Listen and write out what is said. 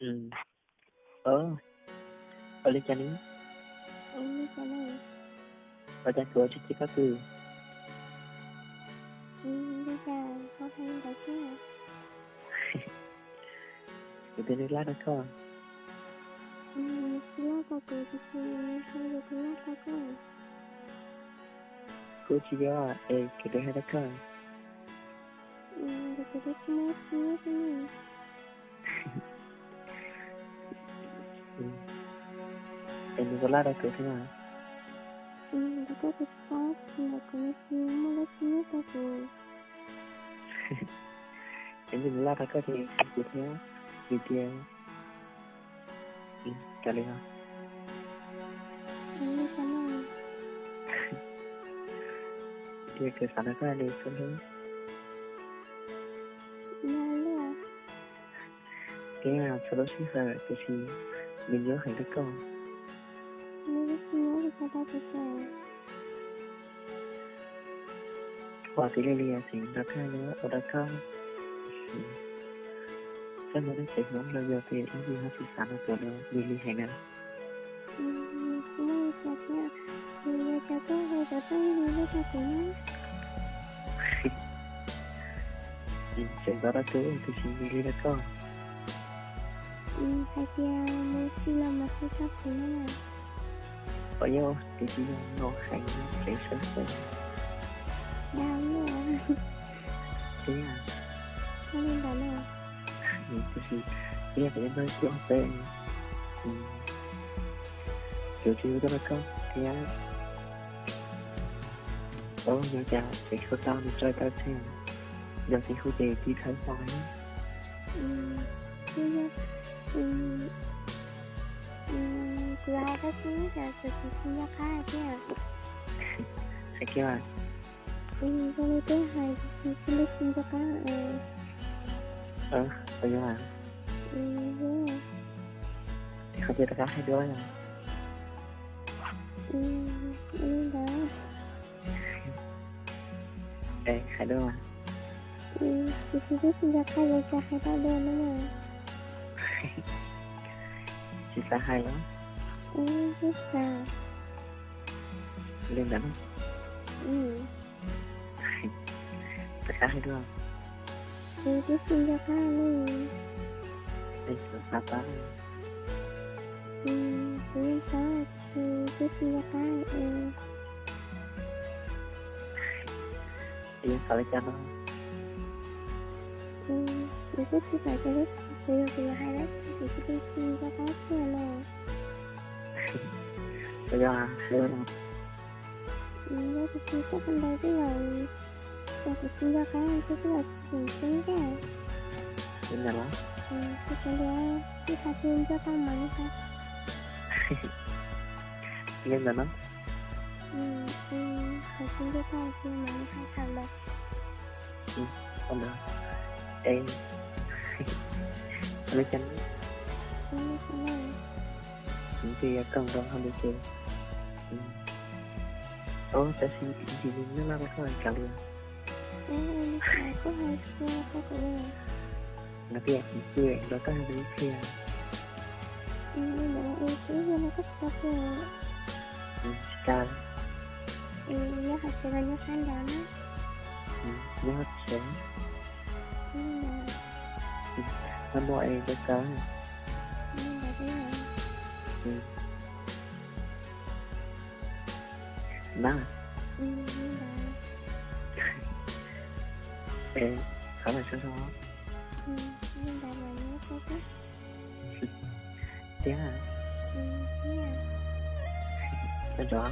Ua li cas ne? Ua cas kuv tsis txib koj pw? Kuv twb nws laj rau koj. Nws tsis laj rau kuv, tiam sis nws hais tias kuv laj rau koj. Kuv tsis yog, es kuv twb hais rau koj. Kuv twb tsis muaj tsis muaj xwb ne. Es nws puas laj rau kuv thiab? Rau koj kuv tsis paub, tsis ntawm kuv nws tsis muaj dab tsi nyob rau kuv. Es nws laj rau koj ces kuv thiab, vim tias, kav liam, tias kuv xav nrog koj hais lus xwb hlub. Thiab txhua lub sij hawm tiam sis nws nyuaj heev rau koj. Ua tib li li xwb nrog koj, ua rau koj, txoj hlub tseem hmoob los yog tias ib yam ho tsis xav nrog kuv li li heev na. Tseem nto rau kuv, tiam sis nws li rau koj. Hais tias mus txij los mas txij txoj kev no na. Pom yog tias tsis yog no hais tsev sab xwb. Dag luaj. Tiag. Ua li ntawd na. Tiam sis tiag pom yog npawg kuv peb, kuv tsis hu tuaj rau koj thiab. Ua yog cas tseem hu tau nws tso tau thiab, yog tsis hu ces tsis khawb tau. Kuv hais koj xwb, cas kuv tsis nco qab thiab. Hais kiag. Zoo li twb hais tsis tsis nco qab. Ua yog, qhov tias rov qab hais dua yom. Li ntawd. Hais dua. Tiam sis twb tsis nco qab yuav cas hais tau dua no na. Tsis xav hais los? Twb xav. Li ntawd. Rov qab hais dua. Twb tsis nco qab li. Xav pab. Kuv yeej paub, twb tsis nco qab. Yog xav li cas no? Kuv twb tsis paub tias kuv yog kuv yuav hais dab tsi, kuv twb tsis nco qab tiag no. Yog hais no. Yog tias tsis txawj qhov ntawd twb yog, yog kuv tsis nco qab twb twb yog tsis tseem ceeb thiab. Li ntawd los? Tsis tau li, tsis tau tsis nco qab mas li hais. Li ntawd no. Tsis nco qab tsis mas li hais thaum ntawd. Es, li cas? Kuv twb yuav koom nrog hauv lub tsev. Tab sis nws nyob laj rau koj kav liam. Hais tias kuv twb nrog koj hais lus ib pliag. Tsis tas. Nyob hauv tsev los nyob sab nraud na? Nyob hauv tsev. Noj mov es ntxov kawg. Na. Es thov lawm sab zoo. Tiag. Sab zoo.